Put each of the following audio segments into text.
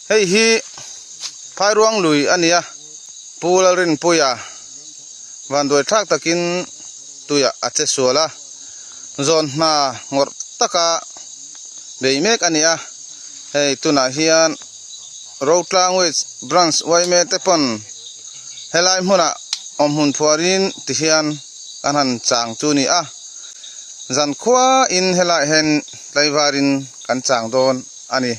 Hei hi Phairuang lui a ni a, Pu Lalrinpuia vanduai thlak takin tuiah a che sual a, zawn hna ngawrh taka bei mek a ni a, hei tunah hian Rotlang West Branch yma te pawn helai hmunah awmhmun phuarin tihian kan han chang chu a ni a, zankhuain helaiah hian tlaivarin kan chang dawn a ni.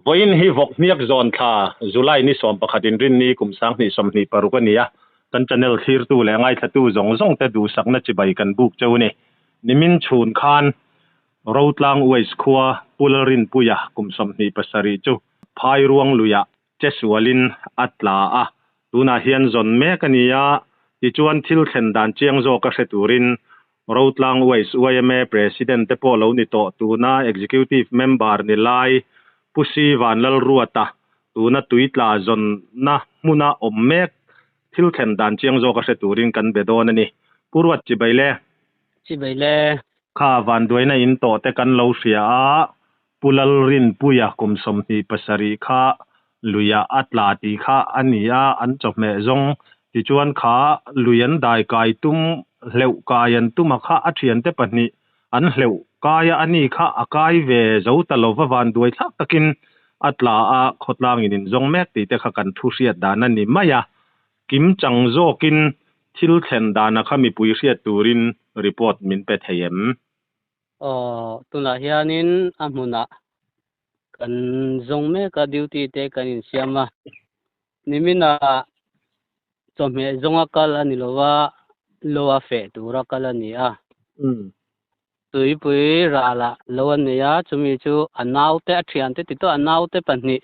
Vawiin hi vawk hniak zawn thla July ni 11 inrinni kum 2026 a ni a, kan channel thlirtu leh ngaithlatu zawng zawng te duhsakna chibai kan buk cheu a ni. Nimin chhun khan Rotlang Waste khua Pu Lalrinpuia kum 27 chu Phairuang luiah che sualin a tla a, tunah hian zawn mek a ni a, tichuan thil thlen dan chiang zawk a hre turin Rotlang Waste yma President te pawh lo ni tawh tuna Executive Member ni lai Pu Si Vanlalruata tuna tuitla zawnna hmuna awm mek thil thlen dan chiang zawk a hre turin kan be dawn a ni. Pu Ruat Chibai le. Chibai le. Kha vanduaina in tawh te kan lo hria a, Pu Lalrinpuia kum 27 kha luiah a tla tih kha a ni a, an chawhmeh zawng tichuan kha lui an dai kai tum hleuh kai an tum a kha a thiante pahnih an hleuh kai a, a ni kha a kai ve zo ta lova vanduai thlak takin a tla a, khawtlangin in zawng mek tih te kha kan thu hriat dan a ni mai a, kim chang zawkin thil thlen dana kha mipui hriat turin report min pe thei em? Aw, tunah hianin a hmunah kan zawng mek a, duty te kan insiam a. Niminah chawhmeh zawnga kal a ni lo va, lo a feh tura kal a ni a. Tuipui ralah lo a nei a, chumi chu a naute, a thiante ti tawh a naute pahnih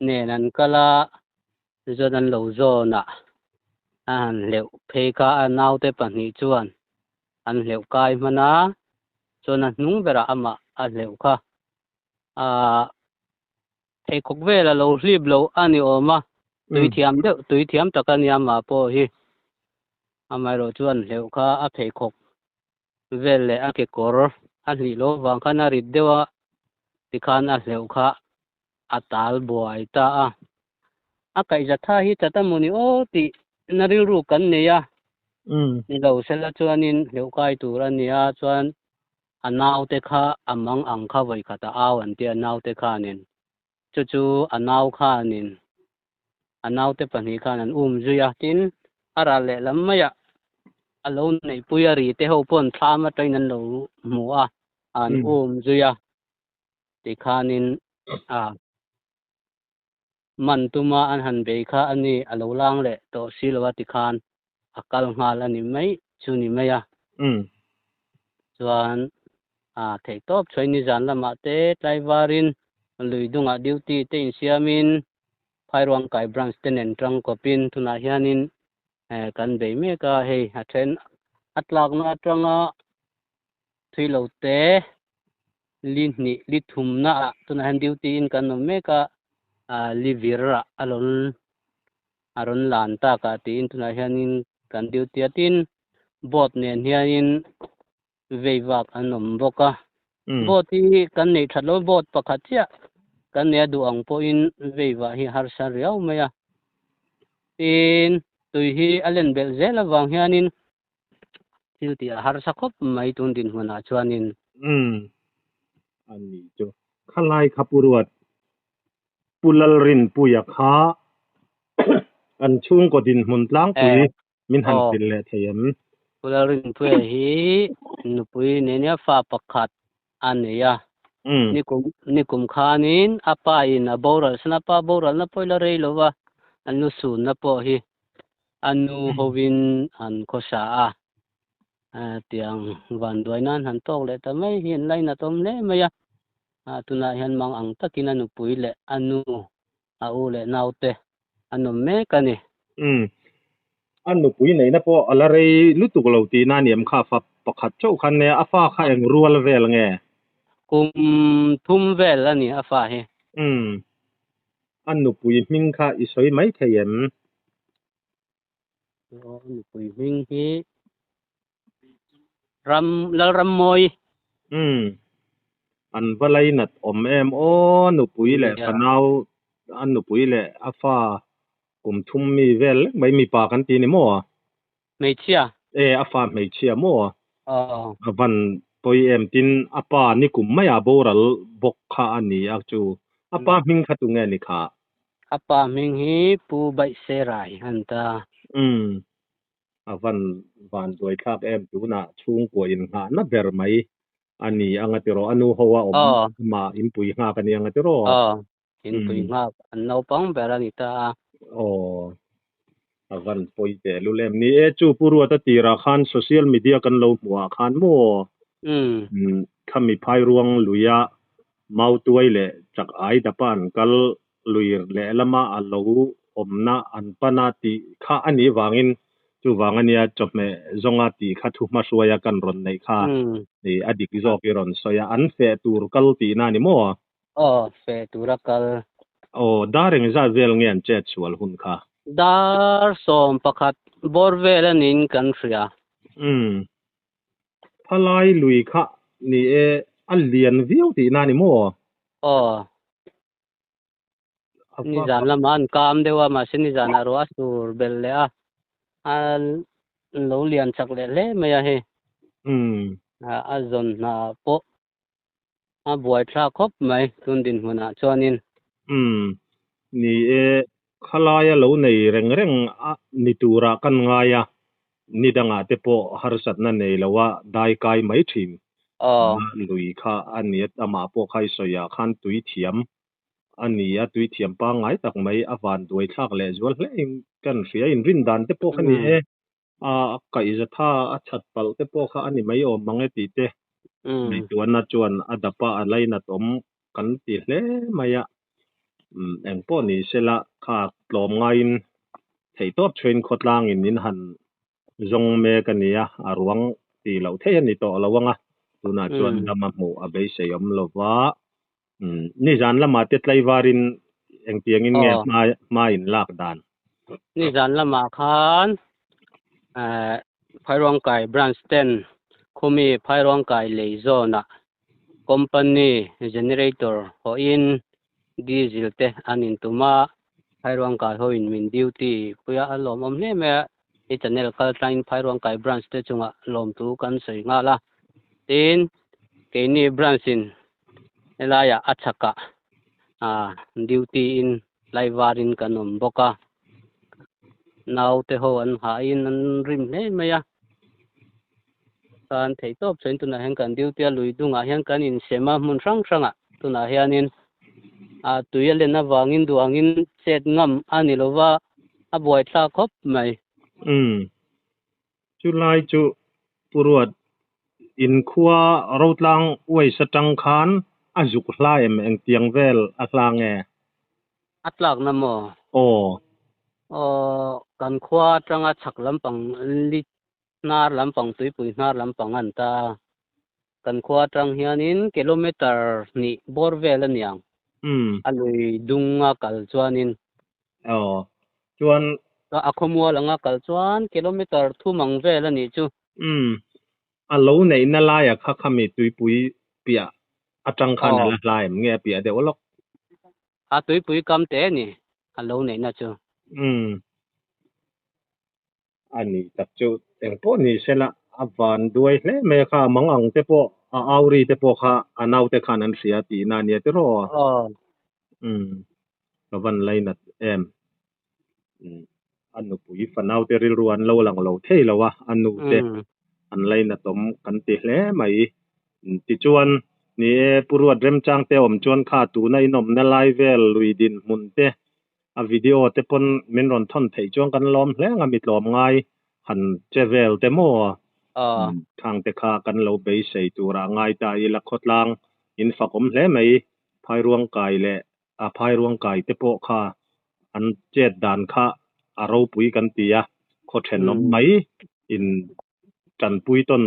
nen an kal a. Tichuan an lo zawn a, a han hleuh phei kha a naute pahnih chuan an hleuh kai hman a, chuan a hnung berah amah a hleuh kha aah pheikhawk vel a lo hlip lo a ni awm a, tui thiam deuh tui thiam tak a nia amah pawh hi amaherawh chu an hleuh kha a pheikhawk vel leh a kekawr a hlih loh avang khan a rit deuh a tikhan a hleuh kha a tal buai ta a. A kaihzatha hi chat a maw ni aw tih na rilru kan nei a. Ni lo sela chuanin hleuh kai tur a nia chuan a naute kha a mang ang kha vawikhat a au an tia naute khanin chu chu a nau khanin a naute pahnih khan an um zui a tin a ral leh lam maiah a lo neihpui a ri te ho pawn thlam atangin an lo hmu a an um zui a. Tikhanin a man tuma an han bei kha a ni, a lo lang leh tawh si lo a tikhan a kal nghal a ni mai chu ni mai a. Chuan a theih tawp chhuai nizan lamah te tlaivarin lui dungah duty te insiamin Phairuangkai branch te nen tang kawpin tunah hianin kan bei mek a, hei a then a tlakna atanga thui lo te li hnih li thumna ah tunah hian duty in kan awm mek a ah li vir ah a rawn a rawn lan tak ah tiin tunah hianin kan duty a tin boat nen hianin vei vak an awm bawk a boat hi kan neih that lo boat pakhat chiah kan nei a duh ang pawhin vei vah hi harsa riau mai a tin tui hi a len belh zel avang hianin Thil tih a harsa khawp mai tun dinhmunah chuanin. Umm. A ni chu. Khalai kha Pu Ruat, Pu Lalrinpuia kha an chhungkaw dinhmun tlangpui min han hrilh leh thei em? Pu Lalrinpuia hi nupui nenia fa pakhat a nei a. Nikum nikum khanin a pa in a boral san a, pa boralna pawh ila rei lo va, an lu sunna pawh hi a nu hovin an khawsa a, tiang vanduai nan han tawk leh ta mai hi an lainat awm hle mai a, tunah hian mang ang takin a nupui leh a nu a u leh naute an awm mek a ni. Umm. A nupui neihna pawh a la rei lutuk lo tihna a ni em kha fa pakhat chauh khan nia a fa kha eng rual vel nge? Kum thum vel a ni a fa hi. Umm. A nupui hming kha i sawi mai thei em? Aw, a nupui hming hi Ram Lalrammawi. Umm. An va lainat awm em aw, nupui leh Nia. fanau, a nupui leh a fa kum thum mi vel lek mai mipa kan ti ni maw? Hmeichhia. E, a fa hmeichhia maw? Aw. A van pawi em tin a pa nikum maiah boral bawk kha a ni a chu. A pa hming kha tunge ni kha? A pa hming hi Pu Baihserai a ni ta. Umm. A van van duai thlak em tunah chhungkua in nghahna ber mai a ni anga tiraw a nu ho a awm amah inpui nghak a ni anga tiraw. Aw inpui nghak an naupang ber a ni ta a. Aw a van pawi teh lul em ni e chu Pu Ruata tirah khan social media kan lo hmuh ah khan maw khami phairuang luia mautuai leh chak ai dapa an kal lui lehlama a lo awmna an pan a tih kha a nih vangin chuvang a nia chawhmeh zawnga tih kha thu hmahruaia kan rawn neih kha a dik zawk i rawn sawi a, an feh tur kal tihna a ni maw? Aw, feh tura kal. Aw, dar engzat vel nge an chet sual hun kha? Dar 11 bawr vel a niin kan hria. Umm, Phalai lui kha ni e, a lian viau tihna a ni maw? Aw. Nizan lamah an kam deuh a, mahse nizanah ruah a sur belh leh a, a lo lian chak leh hle mai a hei. A zawn hna pawh a buaithlak khawp mai tun dinhmunah chuanin. Umm, ni e, khalaia lo nei reng reng a ni turah kan ngai a, ni dangah te pawh harsatna nei loa dai kai mai thin. Lui kha a ni a, amah pawh kha i sawiah khan tui thiam a ni a, tui thiam pangngai tak mai a van duai thlak leh zual hle in kan hria, inrin dan te pawh kha ni e, a kaihzatha a chhat palh te pawh kha a ni mai awm mang e tih te ngaihtuahna chuan a dap a, a lainat awm kan ti hle mai a, eng pawh ni sela kha tlawm ngaiin theihtawp chhuain khawtlangin in han zawng mek a ni a, a ruang tih loh theih a ni tawh lo ang a, tunah chuan dam a hmuh a beisei awm lo va, nizan lamah te tlaivarin engtiangin nge hma in lak dan? Nizan lamah khan Phairuangkai Branch ten khumi Phairuangkai lei zawnah company generator hawhin diesel te an intum a, Phairuangkai hoin min duty pui a, a lawmawm hle mai a, i channel kal tlangin Phairuangkai Branch te chungah lawmthu kan sawi nghal a, tin keini Branch in helaiah a chhakah duty in laivarin kan awm bawk a, naute ho an hahin an rim hle mai a. Khan theih tawp chuan tunah hian kan duty a lui dungah hian kan insem a hmun hrang hrangah tunah hianin a tui a len avangin duh angin chet ngam a ni lova a buaithlak khawp mai. Umm. Chulai chu Pu Ruat inkhua Rotlang uaisa tang khan a zuk hla em engtiang vel a hla nge? A tlakna maw? Aw. Aw, kan khua atanga chhak lampang li Hnar lampang tuipui hnar lampang an ta. Kan khua atang hianin kilometer hnih bawr vel a niang. A lui dunga kal chuanin. Aw. Chuan. A khawmual anga kal chuan kilometer thum ang vel a nih chu. Umm. A lo neihna laia kha khami tuipui piah atang khan a la hla em nge a piah deuh lawk? A tuipui kam te a ni a lo neihna chu. Umm. A ni tak chu engpawh ni sela a van duai hle mai a kha a mang ang te pawh a auri te pawh kha a naute khan an hria tihna a nia tiraw? Aw. Umm ka van lainat em. Umm a nupui fanaute rilru an lo lang lo thei lo a, a nu te an lainat awm kan ti hle mai. Tichuan ni e Pu Ruat Remchang te awm chuan kha tuna inawmna lai vel lui dinhmun te A video te pawn min rawn thawn theih chuan kan lawm hle ang a, mi tlawm ngai han che vel te maw khang te kha kan lo beisei turah ngai ta ila khawtlang in fak awm hle mai, Phairuangkai leh a Phairuangkai te pawh kha an chet dan kha a ropui kan ti a, khaw thenawm mai in tanpui tawn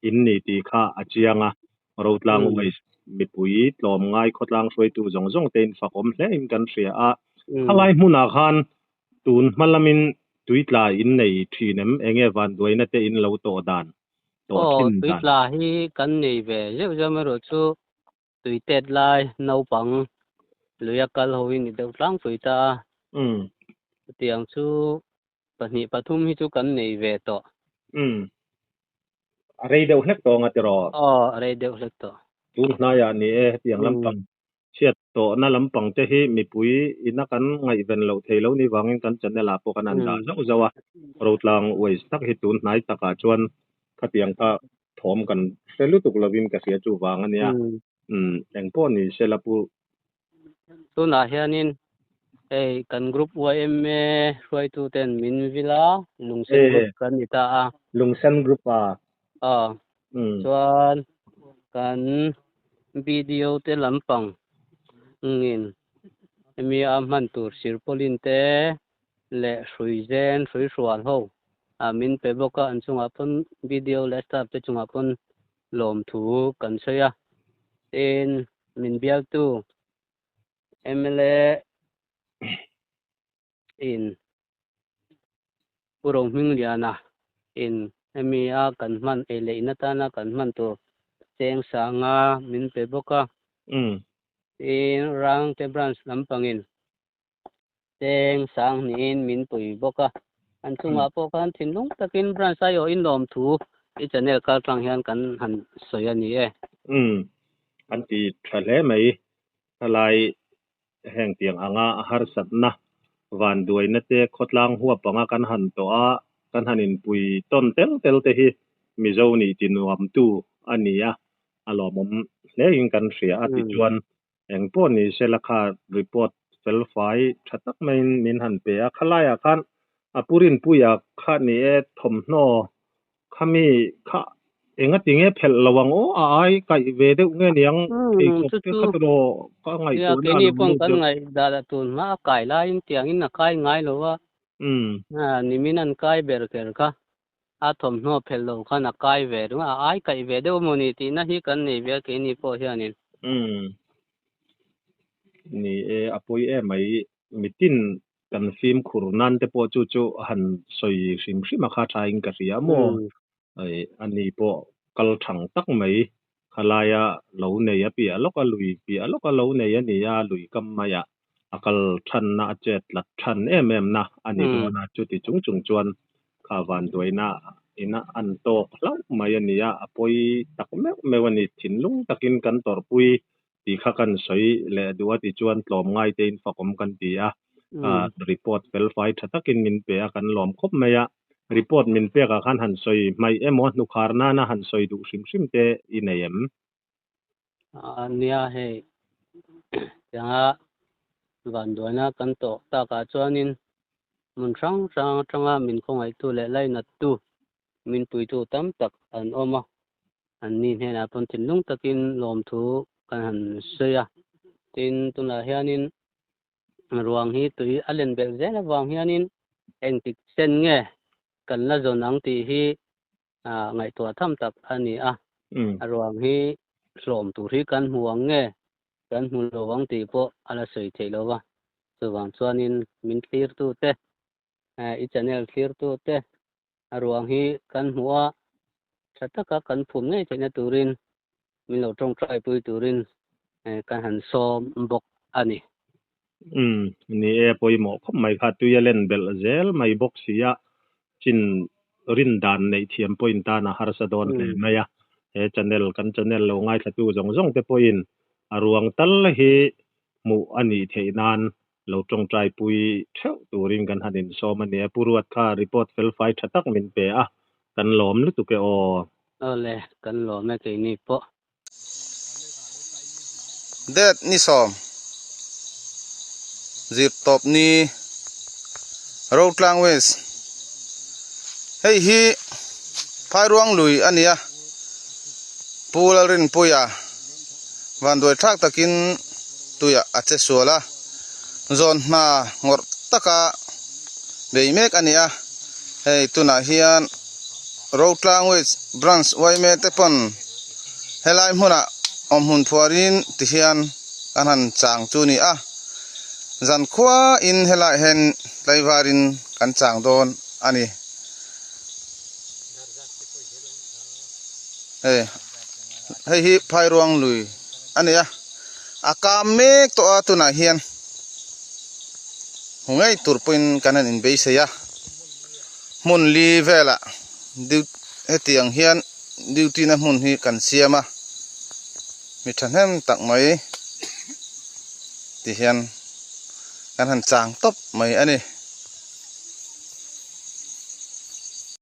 in ni tih kha a chiang a, Rotlang Waste mipui tlawmngai khawtlang hruaitu zawng zawng te in fakawm hle in kan hria a, khalai hmunah khan tun hma lamin tuitla in nei thin em? Enge vanduaina te in lo tawh dan, tawh Aw, thin dan? tuitla hi kan nei ve zeuh zeuh erawh chu. Tui tet lai naupang luia kal hoin i deuh tlangpui ta a. Chutiang chu pahnih pathum hi chu kan nei ve tawh. Umm. A rei deuh hlek tawh anga tiraw? Aw, a rei deuh hlek tawh. Tun hnaiah ni e, hetiang lampang chhiat tawhna lampang te hi mipui ina kan ngaihven loh thei lo ni vangin kan channel ah pawh kan han dah zauh zauh a. Rotlang waste tak hi tun hnai takah chuan khatiang kha thawm kan hre lutuk lovin ka hria chu vang a nia. Umm, engpawh ni se la pu. Tunah hianin hei kan group YMA hruaituten min vil a, Lungsen group kan ni ta a. Lungsen group a. Aw, chuan kan BDO te lampang ngin hemi a hman tur sirpawlin te leh hrui zen, hrui hrual ho ah min pe bawk a, an chungah pawn BDO leh staff te chungah pawn lawmthu kan sawi a. Tin, min bialtu mla in Pu Rohmingliana in hemi a kan hman ei leh in atana kan hman tur cheng sanga min pe bawk a. Tin, Rangte branch lampangin Cheng sang niin min pui bawk a, an chungah pawh khan thinlung takin branch aiawhin lawmthu i channel kal tang hian kan han sawi a ni e. Umm, an ti tha hle mai. Thalai heng tiang anga harsatna vanduaina te khawtlang huap anga kan han tawh a, kan han inpui tawn tel tel te hi Mizo nih ti nuamtu a ni a, a lawmawm hlein kan hria a tichuan Engpawh ni sela kha report felfai tha tak maiin min han pe a, khalaiah khan a pu Rinpuia kha ni e thawmhnaw khami kha engati nge phelh lo ang aw a ai kaih ve deuh nge niang pheikhawk te kha tiraw ka ngaihtuahna a lo lut deuh. Nimin an kai ber ker kha A thawmhnaw phelh lo khan a kai ve ringawt a, a ai kaih ve deuh maw ni tihna hi kan nei ve a keini pawh hianin. Umm. Ni e, a pawi em mai. Mitin kan fimkhur nan te pawh chu chu han sawi hrim hrim a kha thain ka hria maw. A ni pawh kal thang tak mai khalaia lo nei a piah lawk a, lui piah lawk a lo nei a ni a, lui kam maiah a kal thanna a chet tlat than em em na a ni dawn a, chuti chung chung chuan kha vanduaina ina an tawk hlauh mai a ni a, a pawi tak meuh meuh a ni, thinlung takin kan tawrhpui tih kha kan sawi leh duh a tichuan tlawmngai tein fakawm kan ti a, report felfai tha takin min pe a kan lawm khawp mai a, report min pekah khan han sawi hmaih emaw hnukhar nana han sawi duh hrim hrim te i nei em? Nia hei tianga vanduaina kan tawh takah chuanin hmun hrang hrang atanga min khawngaihtu leh lainattu min puitu tam tak an awm a, anni hnenah pawn thinlung takin lawmthu kan han sawi a, tin tunah hianin ruang hi tui a len belh zel avang hianin engtik chen nge kan la zawn ang tih hi ngaihtuah tham tak a ni a, a ruang hi hlawm tur hi kan hmu ang nge kan hmu lo ang tih pawh a la sawi theih lo va, chuvang chuanin min thlirtute, i channel thlirtute a ruang hi kan hmu a, tha taka kan phum ngei theihna turin min lo tawngtai pui turin kan han sawm bawk a ni. Umm, ni e, pawimawh khawp mai kha, tui a len belh zel mai bawk si a, chin rin dan neih thiam pawhin tan a harsa dawn hle mai a, he channel, kan channel lo ngaithlatu zawng zawng te pawhin a ruang tal hi hmuh a nih theih nan lo tawngtai pui theuh turin kan han insawm a ni e. Pu Ruat kha report felfai tha tak min pe a, kan lawm lutuk e aw. Awle, kan lawm e keini pawh. Date ni sawm zir tawp ni Rotlang West hei hi Phairuang lui a nia Pu Lalrinpuia vanduai thlak takin tuiah a che sual a zawn hna ngawrh taka bei mek a ni a hei tunah hian Rotlang West Branch yma te pawn helai hmunah awm hmun phuarin ti hian kan han chang chu a ni a zan khuain helaiah hian tlaivarin kan chang dawn a ni hei hei hi Phairuang lui. a ni a a kam mek tawh a tunah hian hmu ngei tur pawhin kan han inbeisei a hmun li velah hetiang hian duty na hmun hi kan siam a mi thahnem tak mai ti hian kan han chang tawp mai a ni.